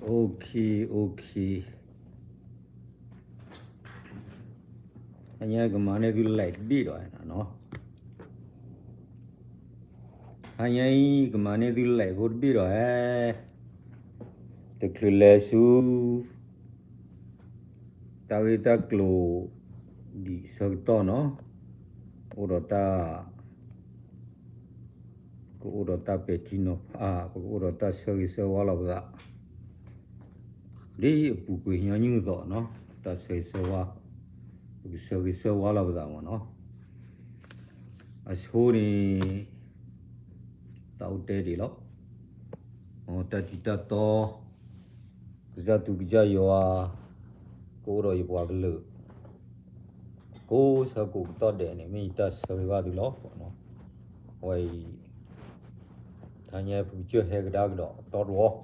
Okay, okay. ဟါညါအံၤကမၤန့ၢ်သု live တဘ့ၣ်ဒီးနီၤ. ဟါညါအံၤကမၤန့ၢ်သု live ဖိတဘ့ၣ်ဒီးဧါ. တချုးလဲၤဆူ တၢ်ဂ့ၢ်တၢ်ကျိၤ ဒ်အဆၢကတီၢ်နီၤ, အိၣ်ဒီးတၢ် ပကအိၣ်ဒီးတၢ်ပဲာ်ထံနီၤဖး, ပကအိၣ်ဒီးတၢ်ဆၢဂ့ၤဆၢဝါလီၤပသး, ဒ်အပူၤကွံာ်ညီနုၢ်အသိးနီၤ, တၢ်ဆၢဂ့ၤဆၢဝါ, ပကဆၢဂ့ၤဆၢဝါလီၤပသးမ့ၢ်နီၤ. အဆိန့ၣ် သးအိၣ်တဲဒံးလီၤ. တၢ်ထံးတၢ်တီ ကစၢ်သူကစၢ်ယွၤ ကအိၣ်ဒီးယပှၤကလုာ် ကိးဆၢကိးကတီၢ်ဒဲးန့ၣ် မ့ၢ်ယတၢ်ဆၢဂ့ၤဘၣ်သုလီၤ. အဝဲအံၤ တဟါညါပကစၢၢ်ဟဲကဒါကဒီးအသီတဝီ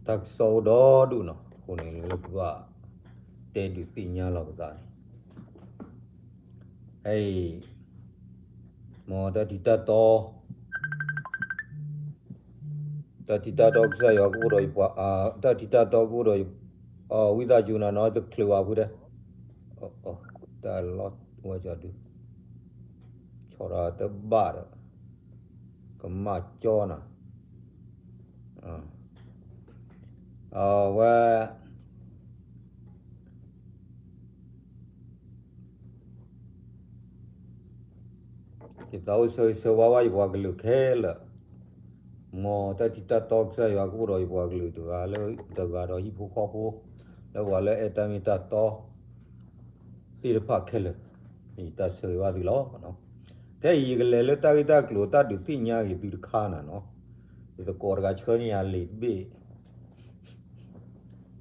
တၢ်ကစီၣ်အိၣ်ဒီဒူၣ်နီၤ, အဃိန့ၣ်လၢပဘၣ်တဲဒုးသ့ၣ်ညါလီၤပသးန့ၣ် အံၤ မ်တၢ်ထံးတၢ်တီ တၢ်ထံးတၢ်တီကစၢ်ယွၤကအိၣ်ဒီးယပှၤ, တၢ်ထံးတၢ်တီကအိၣ်ဒီးယ, ဝံသးစူၤနၤနီၤ တချုးဘၣ်ဖုတဲ, တၢ်လီၤဝဲကီဒု ဆီၣ်ဒီးတဘၣ်ဒီး ကမၣ်ကၠီနၤ, အဝဲ ယသးအိၣ်ဆၢဂ့ၤဆၢဝါဘၣ်ယပှၤကလုာ်ခဲလၢာ်, မ်တၢ်ထံးတၢ်တီကစၢ်ယွၤကအိၣ်ဒီးယပှၤကလုာ်တဂၤလၢတဂၤဒီးဟံၣ်ဖိဃီဖိ, လၢပှၤလၢအဲၣ်တၢ်မ့ၢ်တၢ်တီ သ့ၣ်တဖၣ်ခဲလၢာ်, ယတၢ်ဆၢဂ့ၤဘၣ်သုလီၤ. ခဲအံၤယကလဲၤလၢတၢ်ဂ့ၢ်တၢ်ကျိၤတၢ်ဒုးသ့ၣ်ညါက့ၤသုတခါနၤနီၤ, ယသကိးတဂၤဆှၢန့ၢ်ယၤလံာ်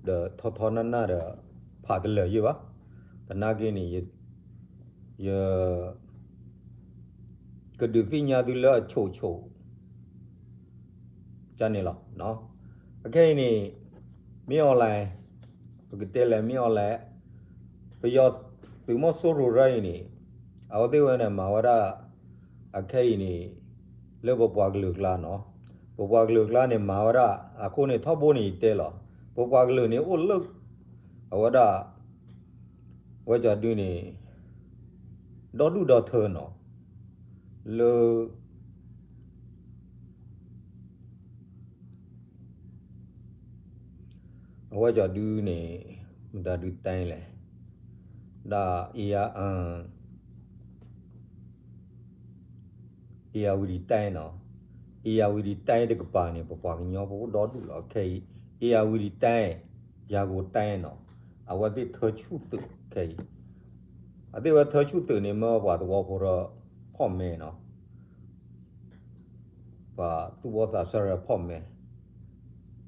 တဘ့ၣ် ဒီးထီထီနၢ်နၢ်ဒီး ဖးတလၢာ်ယဲၢ်ဘၣ်, သနာ်က့န့ၣ် ယ ကဒုးသ့ၣ်ညါသုလၢအဆိးဆိး ကန့ၣ်လီၤ. အခဲအံၤန့ၣ် မ့ၢ် online, ပကတဲလဲၣ် မ့ၢ် online, ပယီၤသုးမီၤစိရိၤရၢအံၤန့ၣ် အဝဲသ့ၣ်ဝဲန့ၣ်မၤဝဲဒၣ် အခဲအံၤန့ၣ် လၢပပှၤကလုာ်ကျါနီၤ, ပပှၤကလုာ်ကျါန့ၣ်မၤဝဲဒၣ် အဃိန့ၣ်ထီဘိန့ၣ်ယတဲလီၤ, ပပှၤကလုာ်န့ၣ်အိၣ်လၢ အဝဲဒၣ် ဝဲကီဒုန့ၣ် ဒီဒူၣ်ဒီထၢနီၤ, လၢ အဝဲကီဒုန့ၣ် မတၤဒုတဲလဲၣ်, ဒ် ဧရာဝတီတိုင်းနီၤ, ဧရာဝတီတိုင်းတကပၤန့ၣ် ပပှၤကညီပအိၣ်ဒီဒူၣ်လီၤ. ခဲအံၤ ဧရာဝတီတိုင်း, ရန်ကုန်တိုင်းနီၤ, အဝဲသ့ၣ်ထၢဆူၣ်သုးခဲအံၤ, အသ့ၣ်ဝဲထၢဆူၣ်သုးန့ၣ် မ့ၢ်ပှၤသဝီဖိဒီး ဖီၣ်မဲနီၤ, ပှၤသူၣ်ဘီၣ်သးစၢ်ဒီးဖီၣ်မဲ,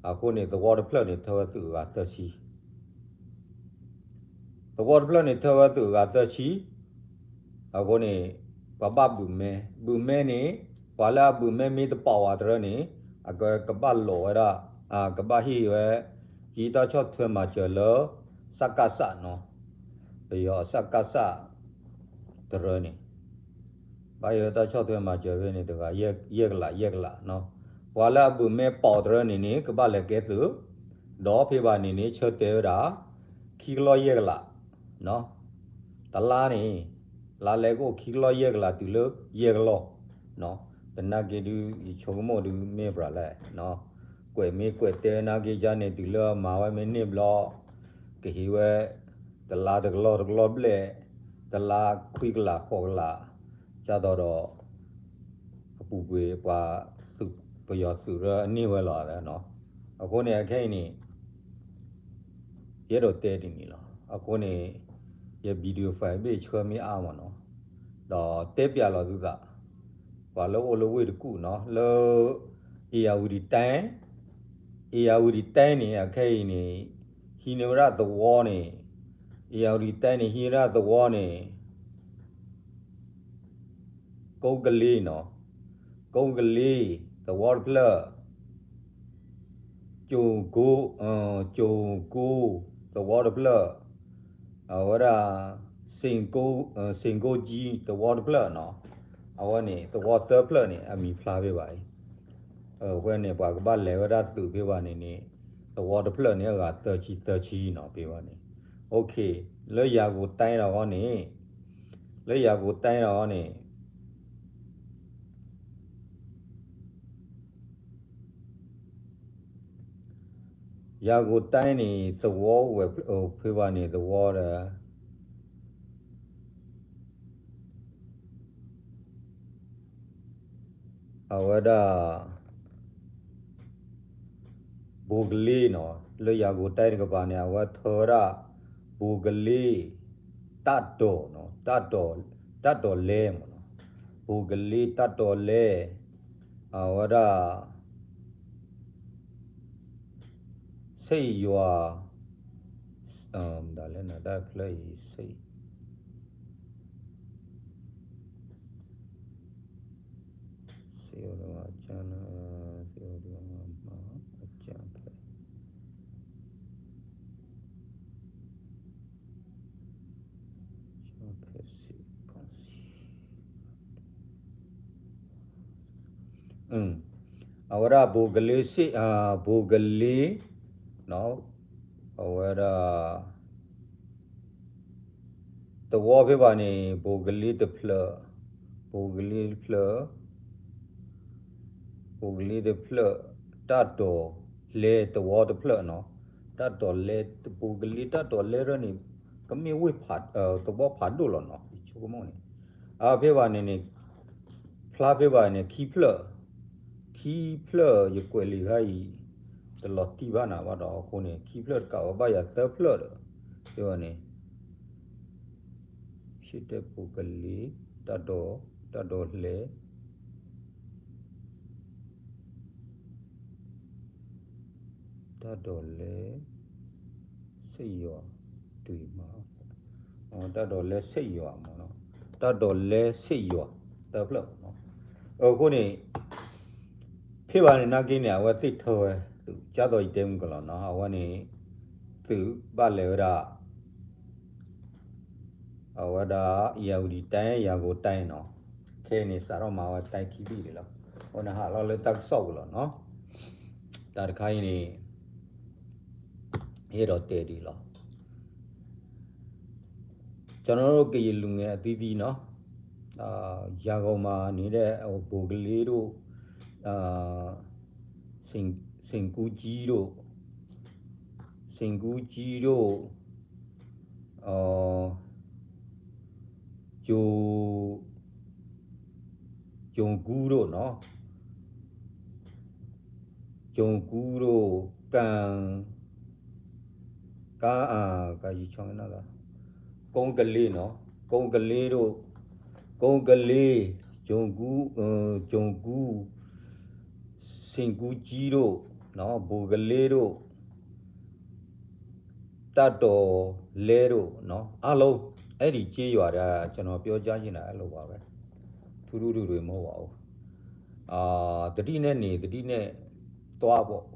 အဃိန့ၣ် သဝီတဖျၢၣ်န့ၣ် ထၢဝဲသုးအဂၤသၢဆံ သဝီတဖျၢၣ်န့ၣ် ထၢဝဲသုးအဂၤသၢဆံ, အဃိန့ၣ် ပှၤဘၣ်ဘုးမဲ, ဘုးမဲန့ၣ် ပှၤလၢအဘုးမဲမ့ၢ်တပာ်ဝဲတရၢန့ၣ် အကဘၣ်လိးဝဲဒၣ်, ကဘၣ်ဟ့ၣ်ဝဲ က့ၤတၢ်ဆီၣ်ထွဲမၤစၢၤလၢ စကစနီၤ, ပယီၤ စကစ တရၢန့ၣ် ဘၣ်ဟ့ၣ်ဝဲတၢ်ဆီၣ်ထွဲမၤစၢၤဖဲန့ၣ်တဂၤ ယဲၢ်ကလး ယဲၢ်ကလးနီၤ, ပှၤလၢအဘုးမဲပာ်အီၤတရၢန့ၣ်န့ၣ် ကဘၣ်လဲၤကဲသုး, ဒီးဖဲဘၣ်န့ၣ်န့ၣ် ဆၢတဲာ်ဝဲဒၣ် ခံကလီၢ်ယဲၢ်ကလး, တလါန့ၣ် လါလဲကအိၣ်ခံကလီၢ်ယဲၢ်ကလးတုၤလၢယဲၢ်ကလီၢ်, သနာ်က့ဒုး ယဆိကမိၣ်ဒုးမ့ၢ်ပြးလဲၣ်, ကွဲးမ့ၢ်ကွဲးတဲနာ်က့ယါန့ၣ် တုၤလၢမၤဝဲမ့ၢ်န့ၢ်ဘျီ ကဟ့ၣ်ဝဲ တလါတကလီၢ်တကလီၢ်ဘျဲၣ်, တလါခွံကလးဃိးကလး, ကၢ်သိးဒီး အပူၤကွံာ်ပှၤသုး ပယီၤသုးရၢအန့ၢ်ဝဲလီၤ. အဃိန့ၣ် အခဲအံၤန့ၣ် ယအဲၣ်ဒိးတဲဒ်န့ၣ်လီၤ. အဃိန့ၣ် ယ video file ဘ့ၣ်ဆှၢမ့ၢ်အါမးနီၤ, ဒီးတဲပျးလီၤသုသး ပှၤလၢအိၣ်လၢဝ့ၢ်တကူၣ်နီၤ လၢ ဧရာဝတီတိုင်း, ဧရာဝတီတိုင်းန့ၣ် အခဲအံၤန့ၣ် ဟံးန့ၢ်ဝဲဒၣ်သဝီန့ၣ်, ဧရာဝတီတိုင်းန့ၣ် ဟံးဝဲဒၣ်သဝီန့ၣ် ကိးကလ့နီၤ, ကိးကလ့ သဝီတဖျၢၣ်, ကၠိၤကိ, ကၠိၤကိ သဝီတဖျၢၣ်, အဝဲဒၣ် စ့ၣ်ကိ, စ့ၣ်ကိကၠံ သဝီတဖျၢၣ်နီၤ, အဝဲန့ၣ် သဝီသၢဖျၢၣ်န့ၣ် အမံၤဖျါဖဲဘၣ်အံၤ, အဝဲန့ၣ် ပှၤကဘၣ်လဲၤဝဲဒၣ်သုးဖဲဘၣ်န့ၣ်န့ၣ် သဝီတဖျၢၣ်န့ၣ် အဂၤသၢဆံသၢဆံနီၤ ဖဲဘၣ်န့ၣ်. လၢယၤကိၤတၢ်ဒီးအီၤန့ၣ်, လၢယၤကိၤတၢ်ဒီးအီၤန့ၣ် ယၤကိၤတၢ်န့ၣ် သဝီဝဲၢ်ဖဲဘၣ်န့ၣ် သဝီဒီး အဝဲဒၣ် ဘိကလ့နီၤ, လၢယၤကိၤတၢ်တကပၤန့ၣ် အဝဲထၢဝဲဒၣ် ဘိကလ့ တၢ်တီၤနီၤ, တၢ်တီၤ, တၢ်တီၤလဲမ့ၢ်နီၤ, ဘိကလ့တၢ်တီၤလဲ, အဝဲဒၣ် စ့ၣ်ယွၤ, မတၤလဲၣ်နတၢ်ဖျၢၣ်အံၤ စ့ၣ် စ့ၣ်ယွၤ, စ့ၣ်ယွၤ, အဝဲဒၣ်ဘိကလ့စ့ၣ်, ဘိကလ့, အဝဲဒၣ် သဝီဖဲဘၣ်န့ၣ် ဘိကလ့တဖျၢၣ်, ဘိကလ့တဖျၢၣ်, ဘိကလ့တဖျၢၣ်, တၢ်တီၤလဲသဝီတဖျၢၣ်နီၤ, တၢ်တီၤလဲ, ဘိကလ့တၢ်တီၤလဲရၢန့ၣ် ကမ့ၢ်ဝ့ၢ်ဖး, သဝီဖးဒိၣ်လီၤနီၤ, ယဆိကမိၣ်န့ၣ်, အဖဲဘၣ်န့ၣ်န့ၣ် ဖျါဖဲဘၣ်န့ၣ် ခံဖျၢၣ်, ခံဖျၢၣ်ယကွဲးလံာ်ခါအံၤ တလီၤတံၢ်ဘၣ်နၤဘၣ်ဒီးအဃိန့ၣ် ခံဖျၢၣ်တကးဝဲဘၣ်ယၤသၢဖျၢၣ်ဒီး ဖဲဘၣ်န့ၣ် ဖျၢၣ်တဲဘိကလ့, တၢ်တီၤ, တၢ်တီၤလဲ တၢ်တီၤလဲ စ့ၣ်ယွၤ, တုၤမး, တၢ်တီၤလဲစ့ၣ်ယွၤမ့ၢ်နီၤ, တၢ်တီၤလဲစ့ၣ်ယွၤ, သၢဖျၢၣ်မ့ၢ်နီၤ, အဃိန့ၣ် ဖဲဘၣ်န့ၣ်နာ်က့န့ၣ် အဝဲသ့ၣ်ထၢဝဲသုး ကၢ်သိးယတဲမုၢ်ကလီၤနီၤ, အဝဲန့ၣ် သုးဘၣ်လဲၤဝဲဒၣ် အဝဲဒၣ် ယၤဝူၤဒံးတၢ် ယၤကိၤတၢ်နီၤ, ခဲအံၤန့ၣ် စးထီၣ်မၤဝဲတၢ်ခံဘ့ၣ်ဒံးလီၤ, အဃိန့ၣ်ဟးလီၤလၢတၢ်ကစီၣ်ပူၤလီၤနီၤ, တၢ်တခါအံၤန့ၣ် ယအဲၣ်ဒိးတဲဒ်လီၤ ကျွန်တော်တို့ ကရင်လူငယ်အသီးသီးနီၤ, ရန်ကုန်မှာနေတဲ့ ဘိုကလေးတို့, စိန်ကူးကြီးတို့, စိန်ကူးကြီးတို့, ကျို, ကျိုကူးတို့နီၤ, ကျိုကူးတို့, ကံ, ကံ, ကံ, ကုန်းကလေးနီၤ, ကုန်းကလေးတို့, ကုန်းကလေး, ကျိုကူး, ကျိုကူး, စိန်ကူးကြီးတို့, ဘိုကလေးတို့, တၢ်တီၤလဲတို့နီၤ, အားလုံး, အဲဒီကျေးရွာတွေက ကျွန်တော်ပြောကြားချင်တာ အဲ့လိုပါပဲ, ထူးထူးထွေထွေမဟုတ်ပါဘူး, သတိနဲ့နေ သတိနဲ့သွားပေါ့,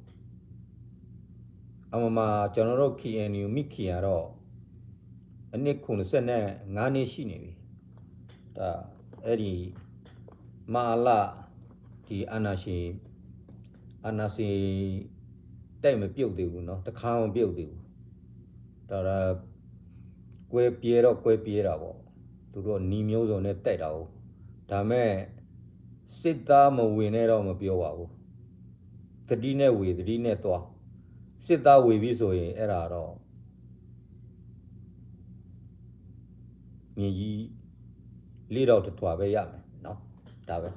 အမှန်မှာ ကျွန်တော်တို့ ခီအဲန်ယူ မိခင်ကတော့ အနှစ် ခုနှစ်ဆယ့်ငါးနှစ် ရှိနေပြီ, ဒါ, အဲ့ဒီ, မအလ ဒီအာဏာရှင်, အာဏာရှင် တိုက်မပြုတ်သေးဘူးနော်, တစ်ခါမပြုတ်သေးဘူး, ဒါ, ကွဲပြဲတော့ကွဲပြဲတာပေါ့, သူတို့နည်းမျိုးစုံနဲ့တိုက်တာကို, ဒါပေမဲ့ စစ်သားမဝင်နဲ့တော့မပြောပါဘူး, သတိနဲ့ဝင် သတိနဲ့သွား, စစ်သားဝင်ပြီဆိုရင် အဲ့ဒါတော့ မြေကြီး လေးတောင်တစ်ထွာပဲရမယ်နော်, ဒါပဲ,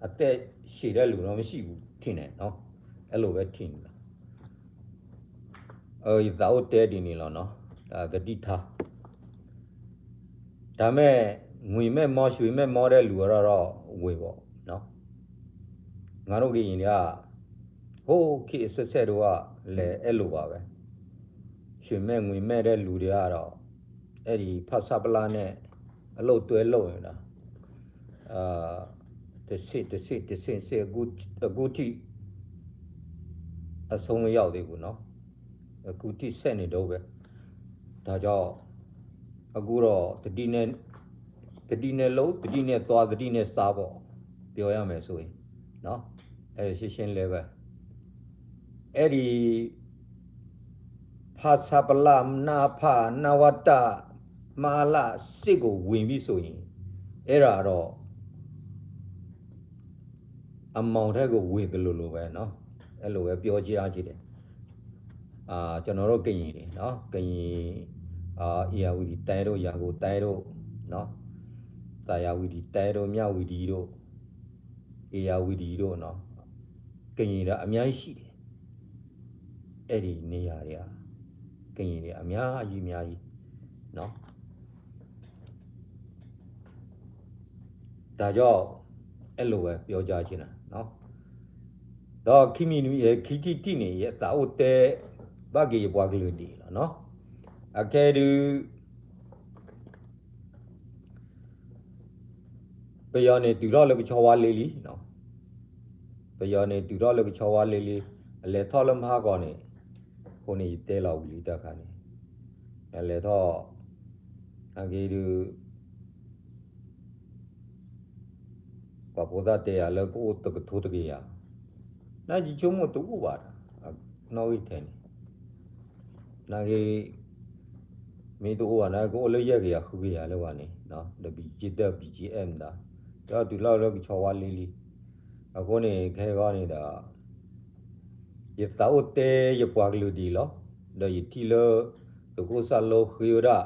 အသက်ရှည်တဲ့လူတော့မရှိဘူးထင်တယ်နော်, အဲ့လိုပဲထင်နေတာ, ယသးအိၣ်တဲဒ်န့ၣ်လီၤနော်, ဒါသတိထား, ဒါပေမဲ့ ငွေမဲ့မော ရွှေမဲ့မော တဲ့လူကတော့တော့ဝင်ပေါ့နော်, ငါတို့ကရင်တွေက ဟိုးခေတ်အဆက်ဆက်တုန်းကလည်းအဲ့လိုပါပဲ, ရွှေမဲ့ငွေမဲ့တဲ့လူတွေကတော့ အဲ့ဒီဖဆပလနဲ့ အလုပ်တွဲလုပ်နေတာ, တစ်ဆင့်တစ်ဆင့်တစ်ဆင့်ဆင့် အခု, အခုထိ အဆုံးမရောက်သေးဘူးနော်, အခုထိဆက်နေတုန်းပဲ, ဒါကြောင့် အခုတော့ သတိနဲ့, သတိနဲ့လုပ် သတိနဲ့သွား သတိနဲ့စားပေါ့, ပြောရမယ်ဆိုရင်နော်, အဲၣ်ဒိးရှင်းရှင်းလင်းလင်းပဲ, အဲၣ်ဒိး ဖဆပလ နအဖ နဝတ မအလ စစ်ကို ဝင်ပြီဆိုရင် အဲဒါတော့ အမှောင်ထဲကို ဝင်သလိုလိုပဲနော်, အဲလိုပဲပြောကြရခြင်းတယ်. အာ, ကျွန်တော်တို့ကရင်တွေနော်, ကရင်, အာ, ဧရာဝတီတိုင်းတို့, ရန်ကုန်တိုင်းတို့နော်, သာယာဝတီတိုင်းတို့, မြဝတီတို့, ဧရာဝတီတို့နော်, ကရင်တွေအများကြီးရှိတယ်. အဲ့ဒီနေရာတွေက ကရင်တွေအများကြီးအများကြီးနော်. ဒါကြောင့် အဲ့လိုပဲပြောကြားချင်တာနော်. ဒီးခံမံၤခံထံၣ်တံၢ်န့ၣ် ယသးအိၣ်တဲ ဘၣ်က့ၤယပှၤကလုာ်ဒံးလီၤနော်. အခဲဒုး ပယီၤန့ၣ်တုၤထီၣ်လၢကဆီဝါလ့လံ, ပယီၤန့ၣ်တုၤထီၣ်လၢကဆီဝါလ့လံ, အလဲၤထီၣ်လၢမဟါကီၤန့ၣ်, အဃိန့ၣ်ယတဲလီၤဝံၤလံတၢ်ခါန့ၣ်, အလဲၤထီၣ်, အဂ့ၢ်ဒုး ပှၤဖိသၣ်တဲယၤလၢကအိၣ်တကထိတကယၤ, နယဆိကမိၣ်တအိၣ်ဘၣ်, နီၣ်ဂံၢ်ထဲန့ၣ်, နဂ့ၢ် မ့ၢ်တအိၣ်ဘၣ်န့ၣ် ကအိၣ်လၢယဲၢ်ကယၤဃုကယၤလၢၤဘၣ်န့ၣ်, ဒီး BGF ဒီး BGF မတၤ, ဒီးတုၤလီၤလၢကဆီဝါလ့လံ. အဃိန့ၣ် ခဲအံၤန့ၣ်ဒီး ယသးအိၣ်တဲယပှၤကလုာ်ဒံးလီၤ. ဒီးယထံၣ်လၢ သုးခိၣ်စၢ်လိဃ့ဝဲဒၣ်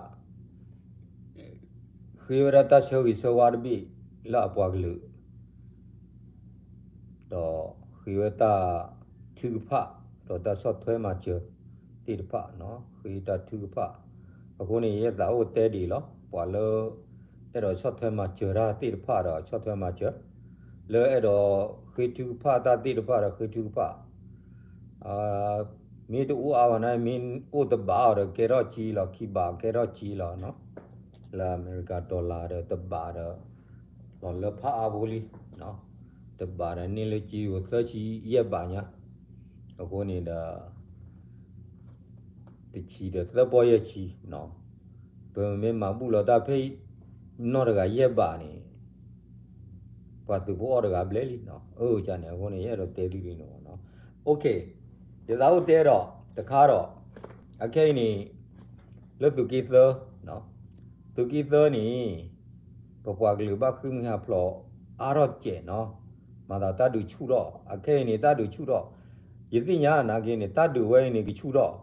ဃ့ဝဲဒၣ်တၢ်ဆၢဂ့ၤဆၢဝါတဘ့ၣ်လၢအပှၤကလုာ်, ဒီးဃ့ဝဲတၢ်ထုကဖၣ် ဒီးတၢ်ဆီၣ်ထွဲမၤစၢၤသ့ၣ်တဖၣ်, ဃ့တၢ်ထုကဖၣ်. အဃိန့ၣ် ယသးအိၣ်တဲဒံးလီၤ. ပှၤလၢ အဲၣ်ဒိးဆီၣ်ထွဲမၤစၢၤတၢ်သ့ၣ်တဖၣ်ဒီးဆီၣ်ထွဲမၤစၢၤ, လၢအဲၣ်ဒိးဃ့ထုကဖၣ်တၢ်သ့ၣ်တဖၣ်ဒီးဃ့ထုကဖၣ် မ့ၢ်တအိၣ်အါဘၣ်န့ၣ် မ့ၢ်အိၣ်တဘးအီၤဒီးကဲထီၣ်ကံလီၤ, ခံဘးကဲထီၣ်ကံလီၤ, လၢအမဲရကၤ dollar ဒီးတဘးဒီး လီၤလၢဖးအါဖိလံ, တဘးဒီးန့ၢ်လၢကံဧိၤသၢဆံယဲၢ်ဘးညါ, အဃိန့ၣ်ဒီး တဆံဒီးသၢပီၢ်ယဲၢ်ဆံ, ပမ့ၢ်မၤဘူၣ်လီၤတၢ်ဖဲအံၤ နီၢ်တဂၤယဲၢ်ဘးန့ၣ် ပှၤသုးဖိအီၣ်တဂၤဘျဲၣ်လံ, အၢ န့ၣ် အဃိန့ၣ် ယအဲၣ်ဒိးတဲသုဒ်န့ၣ်လီၤ. ယသးအိၣ်တဲဒီးတခါဒီး အခဲအံၤန့ၣ် လၢသုးက့သၢ, သုးက့သၢန့ၣ် ပပှၤကလုာ်ဘၣ်ဃ့ၢ်မှံဟးဖျိးအါထီၣ်စဲးနီၤ, မၤသးတၢ်ဒုးဆူၣ်ထီၣ်, အခဲအံၤန့ၣ် တၢ်ဒုးဆူၣ်ထီၣ်, ယသ့ၣ်ညါနာ်က့န့ၣ် တၢ်ဒုးဝဲအံၤန့ၣ် ကဆူၣ်ထီၣ်,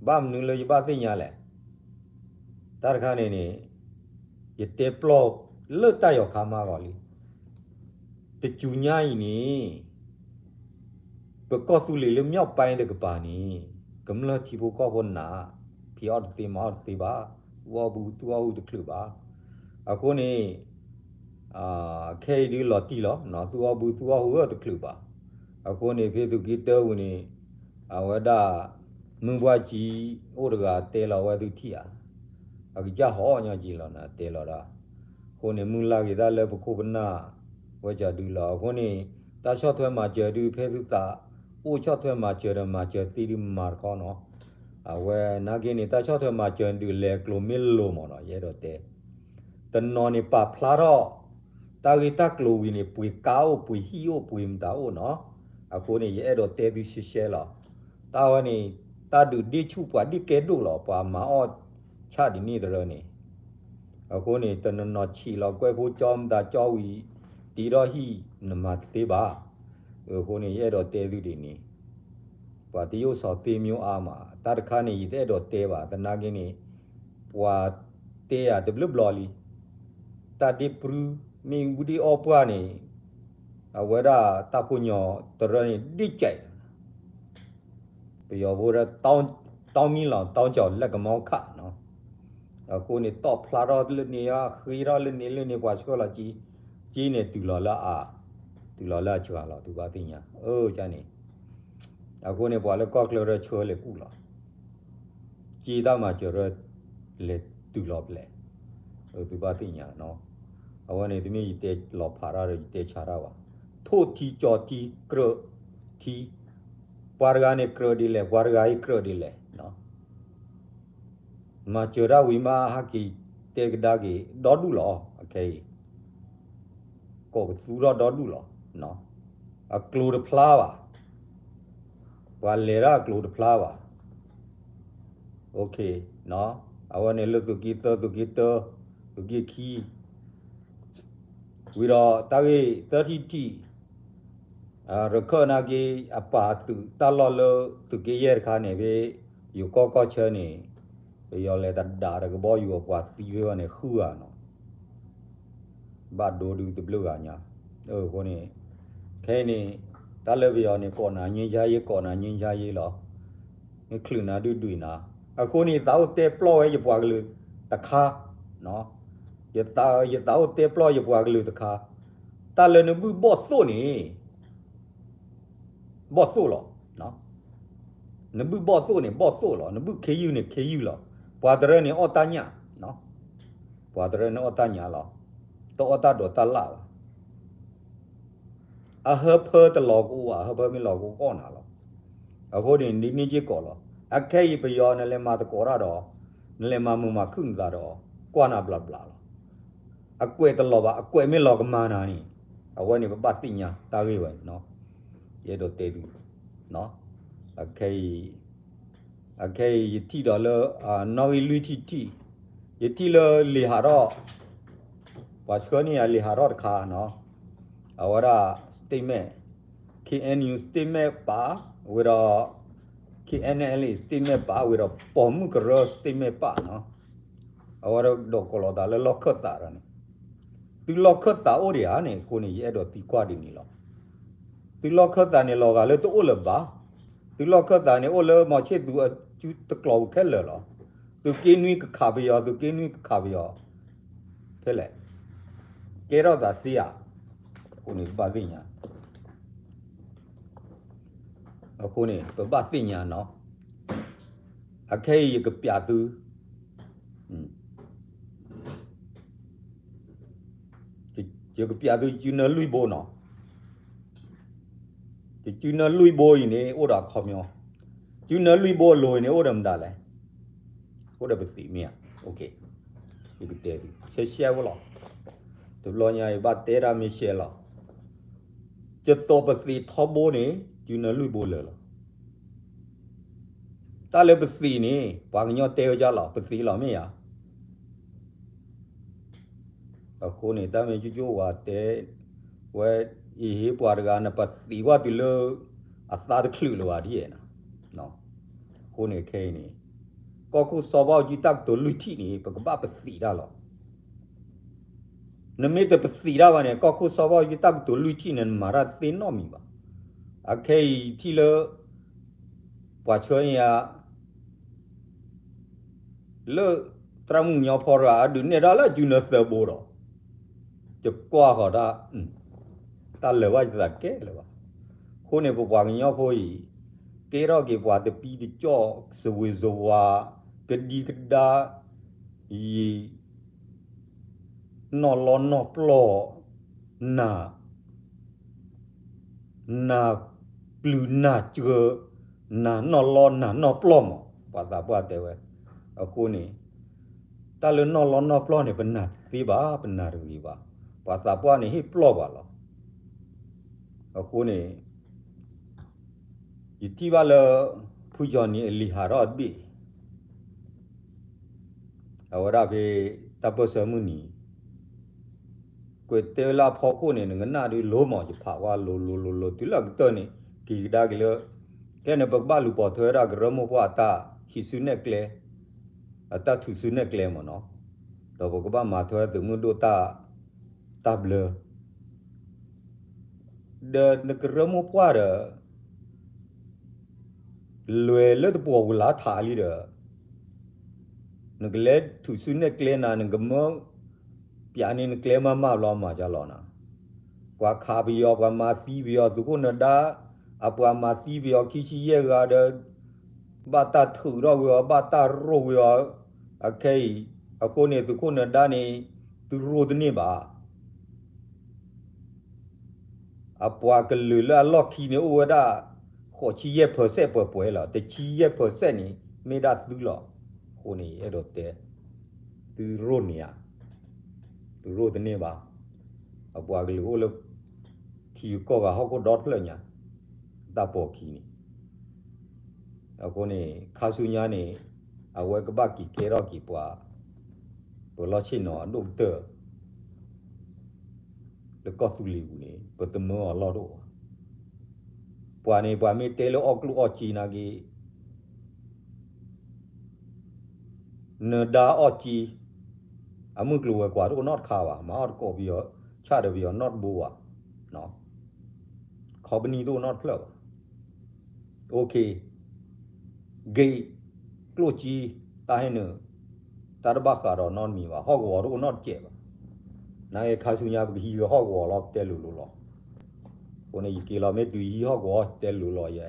ဘၣ်မနုၤလၢယဘၣ်သ့ၣ်ညါလဲၣ်. တၢ်တခါန့ၣ်န့ၣ် ယတဲပျီၢ်လၢတၢ်ယီၤခါမးဂီၤလံ. တစူၤညါအံၤန့ၣ် ပကီၢ်သူလ့ၤလၢ မြောက်ပိုင်း တကပၤန့ၣ် ကမျၢၢ်ထံဖိကီၢ်ဖိနး, ဖံးအီၣ်တသ့မၤအီၣ်တသ့ဘၣ်, သူၣ်အီၣ်ဘုသူၣ်အီၣ်ဟုၣ်တချုးဘၣ်. အဃိန့ၣ် ခဲအံၤဒုးလီၤတံၢ်လီၤ, သူၣ်အီၣ်ဘုသူၣ်အီၣ်ဟုၣ်အီၣ်တချုးဘၣ်. အဃိန့ၣ် ဖဲသုးက့တၢဝံၤန့ၣ် အဝဲဒၣ် မုၢ်ဘှၢ်ကံ အိၣ်တဂၤတဲလီၤဝဲသုထံၣ်ဧါ, အကစၢ်ဟီၣ်ညီက့ၤလီၤနၤ တဲလီၤဒၣ်. အဃိန့ၣ် မုၢ်လၢ်ဂ့ၤတၢ်လၢပခိၣ်ပနၢ် ဝဲကဒုလီၤ. အဃိန့ၣ် တၢ်ဆီၣ်ထွဲမၤစၢၤဒုး ဖဲသုသးအိၣ်ဆီၣ်ထွဲမၤစၢၤဒီး မၤစၢၤသ့ဒုးမၤတခီနီၤ. အဝဲနာ်က့န့ၣ် တၢ်ဆီၣ်ထွဲမၤစၢၤဒုး လဲၤကျိၤမ့ၢ်လိၤမးနီၤ ယအဲၣ်ဒိးတဲ တနီၤန့ၣ်ပာ်ဖျါထီၣ် တၢ်ဂ့ၢ်တၢ်ကျိၤဝံၤန့ၣ် ပှ့ၤကါအိၣ် ပှ့ၤဟံၣ်အိၣ် ပှ့ၤမတၤအိၣ်နီၤ. အဃိန့ၣ် ယအဲၣ်ဒိးတဲသုရှဲရှဲလီၤ. တၢ်ဝဲန့ၣ် တၢ်ဒုးဒ့ဆူၣ်ပှၤဒ့ကဲဒိၣ်လီၤ ပှၤမၤအီၣ်ဆၣ်ဒ်န့ၣ်တရၢန့ၣ်. အဃိန့ၣ် တနီၤနီၤဆံးလီၤကွဲၢ်ဖိကၠီမတၤကၠီဝံၤ တ့ထီၣ်ဟံၣ် နမၤတသ့ဘၣ်. အဃိန့ၣ် ယအဲၣ်ဒိးတဲသုဒ်န့ၣ် ပှၤတယိၣ်စီၤသ့မၠိအါမး တၢ်တခါန့ၣ် ယတအဲၣ်ဒိးတဲဘၣ် သနာ်က့န့ၣ် ပှၤတဲယၤတဘျုးဘျီလံ. တၢ်ဒ့ပြူ မ့ၢ်ဝံၤဒ့အီပှၢ်န့ၣ် အဝဲဒၣ်တၢ်ဖိညီတရၢန့ၣ် ဒ့ကဲး ပယီၤဖိဒီး တောင်းမီးလောင် တောင်းကြောင် လက်မခတ်နီၤ. အဃိန့ၣ် တီၣ်ဖျါထီၣ်လၢန့ၣ် ဃ့ထီၣ်လၢန့ၣ်လၢန့ၣ် ပှၤဆှၢလီၤက့ၤ က့ၤန့ၣ်တုၤလီၤလၢအ တုၤလီၤလၢအစှၤလီၤ သုဘၣ်သ့ၣ်ညါ အၢ န့ၣ်. အဃိန့ၣ် ပှၤလၢကီၢ်ချၢရၢဆှၢလဲၤကူၣ်လီၤ က့ၤတၢ်မၤစၢၤရၢ လဲၤတုၤလီၤပလဲၤ သုဘၣ်သ့ၣ်ညါနီၤ. အဝဲန့ၣ် တမ့ၢ်ယတဲလီၤဖးတၢ်ဒီး ယတဲဆါတၢ်ဘၣ်. ထိၣ်ထံကၠီၤထံကြၢးထံ ပှၤတဂၤန့ၣ်ကြၢးဒ်လဲၣ် ပှၤတဂၤအံၤကြၢးဒ်လဲၣ် မၤစၢၤတၢ်ဝံၤမး ဟဲက့ၤတဲကဒါက့ၤ ဒီဒူၣ်လီၤ အခဲအံၤ ကိးပသူထီၣ်ဒီဒူၣ်လီၤ. အကျိၤတဖျါဘၣ်, ပှၤလဲၤတၢ်အကျိၤတဖျါဘၣ်. အဝဲန့ၣ်လၢသုးက့သၢ, သုးက့တၢ, သုးက့ခံ, ဝံၤဒီးတၢ်ဂ့ၢ်သၢထံၣ်တထံၣ်, ရခၢၣ်နာ်က့ အပာ်သုးတၢ်လီၢ်လၢသုးက့ယဲၢ်တခါန့ၣ် ဖဲ ယိၤကီၢ်ကီၢ်ဆၢန့ၣ် ပယီၤလဲၤတဒးတကဘီယူၤအပှၤသံဖဲဘၣ်န့ၣ် ဃုဂၤနီၤ, ဘၣ်ဒိဒုတဘျုးဂၤညါ. အဃိန့ၣ် ခဲအံၤန့ၣ် တၢ်လၢပယီၤန့ၣ် ကိးနၤငြိမ်းချမ်းရေး, ကိးနၤငြိမ်းချမ်းရေးလီၤ, မ့ၢ်ချုးနၤဒုဒုးနၤ. အဃိန့ၣ် ယသးအိၣ်တဲပျီၢ်ဝဲယပှၤကလုာ်တခါ, ယသး, ယသးအိၣ်တဲပျီၢ်ယပှၤကလုာ်တခါ, တၢ်လၢနဘုၣ်ဘီၣ်သိၣ်န့ၣ် ဘီၣ်သိၣ်လီၤ. နဘုၣ်ဘီၣ်သိၣ်န့ၣ် ဘီၣ်သိၣ်လီၤ, နဘုၣ်ခ့ယုၢ်န့ၣ် ခ့ယုၢ်လီၤ. ပှၤတရၢန့ၣ်အီၣ်တၢ်ညၣ်, ပှၤတရၢန့ၣ်အီၣ်တၢ်ညၣ်လီၤ, တအီၣ်တၢ်ဒိးတၢ်လၣ်ဘၣ်. အဟၢဖၢတလီၤကအိၣ်ဘၣ်, အဟၢဖၢမ့ၢ်လီၤကအိၣ်အီၣ်နၤလီၤ. အဃိန့ၣ် ဒ်န့ၣ်စ့ၢ်ကီးလီၤ. အခဲအံၤပယီၤနလဲၤမၤသကိးတၢ်ဒီး, နလဲၤမၤမုာ်မၤခုၣ်နသးဒီး, ကွၢ်နၤဘျးဘျးလီၤ. အကွဲးတလီၤဘၣ်, အကွဲးမ့ၢ်လီၤကမၤနၤန့ၣ်, အဝဲန့ၣ်ပဘၣ်သ့ၣ်ညါတၢ်ဂ့ၢ်ဝဲန့ၣ်နီၤ. ယအဲၣ်ဒိးတဲသု, အခဲအံၤ, အခဲအံၤယထံၣ်ဒီးလၢ နီၣ်ဂံၢ်လွံၢ်ထံၣ်တထံၣ်, ယထံၣ်လၢလံာ်ဟးထီၣ်, ပှၤဆှၢန့ၢ်ယၤလံာ်ဟးထီၣ်တခါနီၤ, အဝဲဒၣ် statement, K N U statement ပာ်, ဝံၤဒီး K N L A statement ပာ်, ဝံၤဒီးပိာ်မုၣ်ကရၢ statement ပာ်နီၤ. အဝဲဒၣ်ဒိးကိးလီၤသးလၢလီၢ်ခၢၣ်သးဒီးန့ၣ်, သုလီၢ်ခၢၣ်သးအိၣ်ဒံးဧါန့ၣ် အဃိန့ၣ် ယအဲၣ်ဒိးသံကွၢ်ဒ်န့ၣ်လီၤ. သုလီၢ်ခၢၣ်သးန့ၣ် လီၤဂာ်လၢတအိၣ်လၢၤဘၣ်. သုလီၢ်ခၢၣ်သးန့ၣ် အိၣ်လၢမီၤဆ့ၣ်သူးအစုတကျိၤပူၤခဲလၢာ်လီၤ. သုးက့နွံကခးပယီၤ, သုးက့နွံကခးပယီၤ, ဖဲလဲၣ်, ကဲထီၣ်သးသ့ဧါ, အဃိန့ၣ်ပဘၣ်သ့ၣ်ညါ အဃိန့ၣ် ပဘၣ်သ့ၣ်ညါနီၤ. အခဲအံၤယကပျးသု, ယကပျးသု ယစုနၢလွံၢ်ဘိနီၤ. ယစုနၢလွံၢ်ဘိအံၤန့ၣ် အိၣ်ဒီးအခီပညီ, စုနၢလွံၢ်ဘိအလိၤအံၤန့ၣ် အိၣ်ဒီးမတၤလဲၣ်, အိၣ်ဒီးပသံးမ့ၢ်ဧါ. ယကတဲသု ရှဲရှဲဖိလီၤ. တဘျီညါအံၤဘၣ်တဲတၢ်မ့ၢ်ရှဲလီၤ. ယသိးပသံးထီဘိန့ၣ် စုနၢလွံၢ်ဘိလၢာ်လီၤ. တၢ်လၢပသံးန့ၣ် ပှၤကညီတဲဝဲဒ်လီၤ, ပသံးလီၤမ့ၢ်ဧါ. အဃိန့ၣ် တၢ်မ့ၢ်ကၠိကၠိဝၤတဲဝဲ, အံၤဟ့ၣ်ပှၤတဂၤန့ၣ် ပသံးကွၢ်တုၤလၢ အသးတချုးလၢၤဘၣ်ဒ်ယဲနီၤ. အဃိန့ၣ်ခဲအံၤန့ၣ် ကီၢ်ခိၣ်စီၤဘၣ်အူကၠံတၢ်ကတိၤလွံၢ်ထံၣ်န့ၣ် ပကဘၣ်ပသံးတၢ်လီၤ. နမ့ၢ်တပသံးတၢ်ဘၣ်န့ၣ် ကီၢ်ခိၣ်စီၤဘၣ်အူကၠံတၢ်ကတိၤလွံၢ်ထံၣ်န့ၣ် နမၤတၢ်သ့နီတမံၤဘၣ်. အခဲအံၤထံၣ်လၢ ပှၤဆှၢန့ၢ်ယၤ လၢ သရၣ်မုၣ်ကညီဖိတဂၤ အဒုးနဲၣ်တၢ်လၢစုနၢသၢဘိဒီး ယကွၢ်ဃီၤတၢ်, တၢ်လၢာ်ဘၣ်ယသးတကဲလၢၤဘၣ်. အဃိန့ၣ် ပပှၤကညီဖိအံၤ ကဲထီၣ်က့ၤပှၤတပံတကီၢ် စဝ့ၤစဝါ ကဒံကဒါ ယံာ် နီၢ်လီနီၢ်ပျီၢ် နၤ နၤပျုၤနၤစှၤ နၤနီၢ်လီနၤနီၢ်ပျီၢ်မး ပှၤသးပှၢ်တဲဝဲ. အဃိန့ၣ် တၢ်လၢနီၢ်လီနီၢ်ပျီၢ်န့ၣ် ပနာ်တသ့ဘၣ်, ပနာ်တဂ့ၤဘၣ်. ပှၤသးပှၢ်န့ၣ်ဟ့ၣ်ပျီၢ်ပှၤလီၤ. အဃိန့ၣ် ယထံၣ်ဘၣ်လၢ ဖုကၠီၤနံၤအလံာ်ဟးထီၣ်တဘ့ၣ် အဝဲဒၣ်ဖဲ တၢ်ပၢၢ်ဆၢမုၢ်နံၤ ကွဲးတဲလၢအဖီခိၣ်န့ၣ် နကနၣ်ဒုးလိမး ယဖးကွၢ်လိၤလိၤလိၤလိၤ တုၤလၢအကတၢၢ်န့ၣ် က့ၤကဒါက့ၤလၢ ခဲန့ၣ် ပကဘၣ်လူၤပိာ်ထွဲဝဲဒၣ်ကရၢမိၢ်ပှၢ်အတၢ်ဟံးစုနဲၣ်ကျဲ အတၢ်ထုးစုနဲၣ်ကျဲမးနီၤ. ဒီးပကဘၣ်မၤထွဲသုးမုၢ်ဒိၣ်တၢ် တၢ်ဘျၢ ဒီးနကရၢမိၢ်ပှၢ်ဒီး လဲၤလၢတပှီၤဝံၤလၢထးလံဒီး နကလဲၤထုးစုနဲၣ်ကျဲနၤ နကမၢ ပျးန့ၢ်နကျဲမးမးဘျီမၤကလီၤနၤ. ပှၤခးပယီၤ ပှၤမၤသံပယီၤ သုးခိၣ်နၢၤဒါ အပှၤမၤသံပယီၤခံဆံယဲၢ်ဂၤဒီး ဘၣ်တၢ်ထုးထီၣ်ကွံာ်အီၤ ဘၣ်တၢ်ရိၣ်ကွံာ်အီၤ အခဲအံၤ အဃိန့ၣ် သုးခိၣ်နၢၤဒါန့ၣ် သုရိၣ်တန့ၢ်ဘၣ်. အပှၤကလုာ်လၢအလီၢ်ခံန့ၣ်အိၣ်ဝဲဒၣ် ဃိးဆံယဲၢ် percent ပှဲၤပှဲၤလီၤ. တဆံယဲၢ် percent န့ၣ် မ့ၢ်ဒၣ်သုလီၤ. အဃိန့ၣ် ယအဲၣ်ဒိးတဲ သုရိၣ်န့ၢ်ဧါ, သုရိၣ်တန့ၢ်ဘၣ်. အပှၤကလုာ်အိၣ်လၢ ခံ က့ၤကီၢ်ဂၤဟီၣ်ခိၣ်ဒီတဖျၢၣ်ညါ, တၢ်ပိာ်ခံန့ၣ်, အဃိန့ၣ် ခါဆူညါန့ၣ် အဝဲကဘၣ်က့ၤကဲထီၣ်က့ၤပှၤ ပလီၢ်ဆ့ၣ်နီၤအဒိၣ်ကတၢၢ် လၢကီၢ်သူလ့ၤပူၤန့ၣ် ပသမၢအီၤလီၢ်တအိၣ်ဘၣ်. ပှၤန့ၣ် ပှၤမ့ၢ်တဲလၢအီၣ်ကျိၣ်အီၣ်စ့နာ်က့ နဒါအီၣ်စ့, အမုၢ်ကျိၤဝဲၤကွာ်တအိၣ်နီတခါဘၣ်, မၤအီၣ်တကိးပယီၤ, ဆၣ်ဒီးပယီၤနီတဘိဘၣ်, ခီပနံၣ်တအိၣ်နီတဖျၢၣ်ဘၣ်. အိၣ်ခ့, ဂ့ၢ်, ကျိၣ်စ့, တၢ်ဟဲနုာ်, တၢ်တဘၣ်ဃးဒီးနီတမံၤဘၣ်, ဟီၣ်ကဝီၤတအိၣ်နီတစဲးဘၣ်. နာ်က့ခါဆူညါပကဟံးဂ့ၤဟီၣ်ကဝီၤလီၤ ပတဲလိၤလိၤလီၤ. အဃိန့ၣ် ယက့ၤလီၤမ့ၢ်တုၤဟံးဟီၣ်ကဝီၤတဲလိၤလီၤယဲ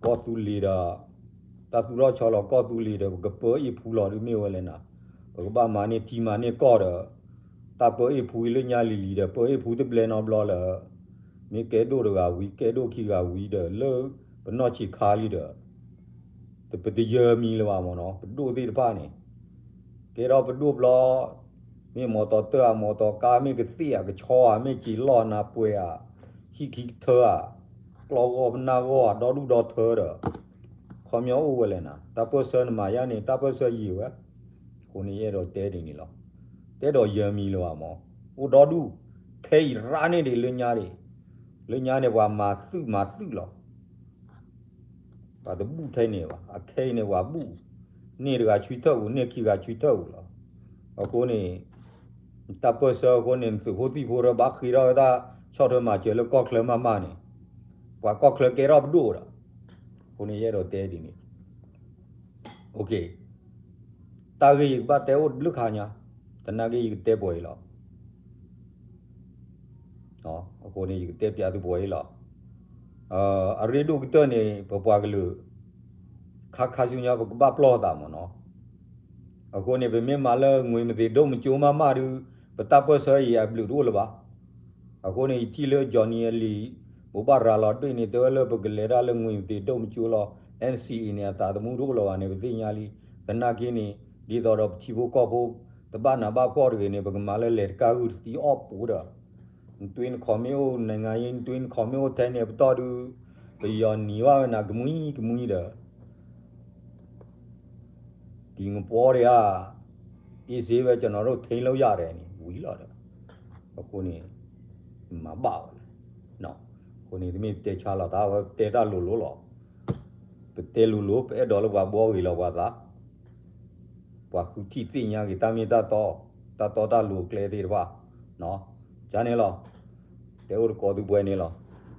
ကီၢ်သူလ့ၤဒီး တၢ်သူၣ်ထီၣ်ဆီလီၤကီၢ်သူလ့ၤဒီး ပကပၢအ့ၣ်ဖူလီၤဒုးမ့ၢ်ဝဲလဲၣ်နၤ, ပကဘၣ်မၤန့ၢ်ထံမၤန့ၢ်ကီၢ်ဒီး တၢ်ပၢအ့ၣ်ဖူအံၤလၢညါလံၤလံၤဒီး ပၢအ့ၣ်ဖူတဘျဲနီတဘျီလၢ မ့ၢ်ကဲဒိၣ်တဂၤဝံၤ ကဲဒိၣ်ခံဂၤဝံၤဒီး လၢပနီၢ်ဆံးခါလံဒီး ပတယၢၤမံၤလၢၤဘၣ်မ့ၢ်နီၤ, ပဒိၣ်သ့ၣ်တဖၣ်န့ၣ် ကဲထီၣ်ပဒိၣ်ဘျီ မ့ၢ်မီတီၤတၢၢ်ဧါ မီတီၤကါ မ့ၢ်ကသ့ၣ်ဧါ ကဆီဧါ မ့ၢ်က့ၤလီၢ်နၤပှဲၤဧါ ဟံၣ်ခံကထၢဧါ ကျီဂီၢ်ပနၢ်ဂီၢ်ဧါ ဒီဒူၣ်ဒီထၢဒီး ခီပညီအိၣ်ဝဲလဲၣ်နၤ, တၢ်ပၢၢ်ဆၢနမၤယါန့ၣ် တၢ်ပၢၢ်ဆၢယံာ်ဝဲ, အဃိန့ၣ်ယအဲၣ်ဒိးတဲဒ်န့ၣ်လီၤ. တဲဒိးယၢၤမံၤလၢၤဘၣ်မ့ၢ် အိၣ်ဒီဒူၣ်, ခဲအံၤရၣ်န့ၣ်ဒံးလၢညါဒံး, လၢညါန့ၣ်ပှၤမၤသုးမၤသုးလီၤ ပှၤတဘူၣ်ထဲန့ၣ်ဘၣ်, အခဲအံၤန့ၣ်ပှၤဘူၣ်, န့ၢ်တဂၤဆှံထၢၣ်ပူၤ န့ၢ်ခံဂၤဆှံထၢၣ်ပူၤလီၤ. အဃိန့ၣ် တၢ်ပၢၢ်ဆၢအဃိန့ၣ် သုးဖိသံၣ်ဖိဒီးဘၣ်ဃ့ထီၣ်ဝဲဒၣ် ဆီၣ်ထွဲမၤစၢၤလၢကီၢ်ချၢမးမးန့ၣ်, ပှၤကီၢ်ချၢကဲထီၣ်ပဒိၣ်ဒီး, အဃိန့ၣ်ယအဲၣ်ဒိးတဲဒ်န့ၣ် တၢ်ဂ့ၢ်ယကဘၣ်တဲအိၣ်တဘျုးခါညါ, သနာ်က့ယကတဲပှဲၤအံၤလီၤ. အဃိန့ၣ် ယကတဲပျးသုပှဲၤအံၤလီၤ. အရ့ဒိၣ်ကတၢၢ်န့ၣ် ပပှၤကလုာ် ခါခါဆူညါပကဘၣ်ပျီၢ်သးမ့ၢ်နီၤ. အဃိန့ၣ် ပမ့ၢ်မၤလၢငွေမသ့းဒိၣ်မကၠိမးမးဒုး ပတၢ်ပၢၢ်ဆၢအံၤအဘျုးတအိၣ်လၢၤဘၣ်. အဃိန့ၣ် ယထံၣ်လၢ Johnny အလံာ် ဘိးဘၣ်ရၤလီၤတဘ့ၣ်န့ၣ် တဲဝဲလၢပကလဲၤတၢ်လၢငွေမသ့းဒိၣ်မကၠိလီၤ NCA န့ၣ် အသးသမူတအိၣ်လၢၤဘၣ်န့ၣ် ပသ့ၣ်ညါလံ. သနာ်က့န့ၣ် ဒ်သိးဒီးပထံဖိကီၢ်ဖိ တဘၣ်နးဘၣ်ဖှီၣ်တဂ့ၤန့ၣ် ပကမၤလၢလဲၤတကါဂုၢ်တသံအီၣ်ပူၤဒီး နတွ့နခီမ့ၢ်အိၣ် နိုင်ငံရေး နတွ့နခီမ့ၢ်အိၣ်ထဲန့ၣ် ပတီၢ်ဒုး ပယီၤနံၤဘၣ်ဝဲနၤကမှံကမှံဒီး ဒီငပီဒံးဧါ, အ့စ့ဝဲ ကျွန်တော်တို့ ထိန်းလို့ရတယ်န့ၣ် ဝံၤလီၤဒီး အဃိန့ၣ် မၤဘၣ်ဝဲလီၤ. အဃိန့ၣ် တမ့ၢ်တဲဆါလီၤသးဝဲ တဲတၢ်လိၤလိၤလီၤ. ပတဲလိၤလိၤ ပအဲၣ်ဒိးလၢပှၤဘှီဂ့ၤလီၤပှၤသး, ပှၤဃုထံၣ်သ့ၣ်ညါက့ၤတၢ်မ့ၢ်တၢ်တီ, တၢ်တီတၢ်လိၤအကျဲသ့ၣ်တဖၣ်, ကန့ၣ်လီၤ. တဲအိၣ်တကိးသုပှဲၤန့ၣ်လီၤ.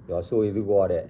ယွၤဆိၣ်ဂ့ၤသုကိးဂၤဒဲး.